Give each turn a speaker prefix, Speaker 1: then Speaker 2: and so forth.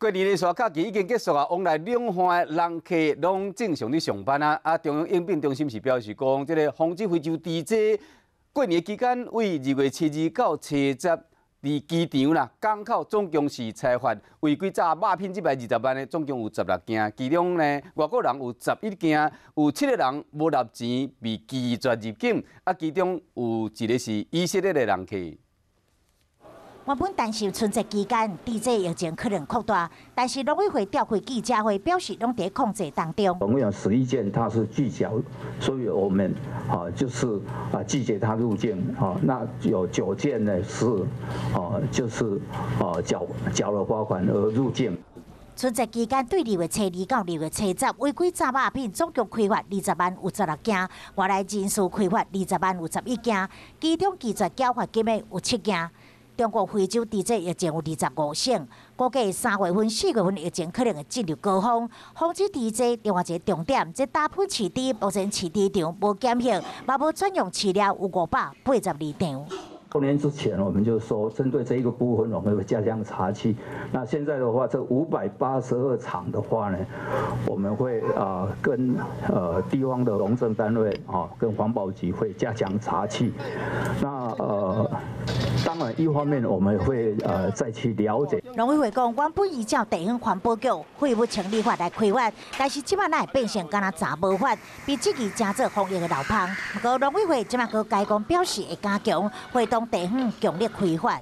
Speaker 1: 過年的煞假期已經結束啊，往來兩岸的人客攏正常咧上班啊。啊，中央應變中心是表示講，這个防止非洲豬瘟過年期間，對2月7日到初十，佇機場啦、港口總共是裁罰違規炸肉品這擺20萬的，總共有16件，其中呢，外國人有11件，有七個人無納錢被拒絕入境，啊，其中有一个是以色列的人客。
Speaker 2: 原本擔心春節期間豬瘟疫情可能擴大，但是農委會召開記者會，表示攏佇控制當中。
Speaker 3: 總共有11件，它是拒繳，所以我們啊就是啊拒絕他入境啊。那有9件呢是啊就是啊繳了罰款而入境。
Speaker 2: 春節期間對2月初2到2月初十，違規炸肉品總共開罰20萬有16件，外來人士開罰20萬有11件，其中拒絕繳罰金的有七件。中國非洲豬瘟疫情有25省，估計3月份、4月份疫情可能會進入高峰。防止豬瘟另外一個重點，這大埔飼豬目前飼豬場無檢疫，嘛無專用飼料，有582場。
Speaker 3: 過年之前，我們就說針對這一個部分，我們會加強查緝。那現在的話，這582場的話呢，我們會啊跟地方的農政單位啊，跟環保局會加強查緝。那當然一方面我們會再去了解。
Speaker 2: 農委會講，原本依照地方環保局廢物清理法來開罰，但是這擺哪會變成敢若查無法，被質疑成做防疫的漏縫。不過農委會這擺閣改講表示會加強，會同地方強力開罰。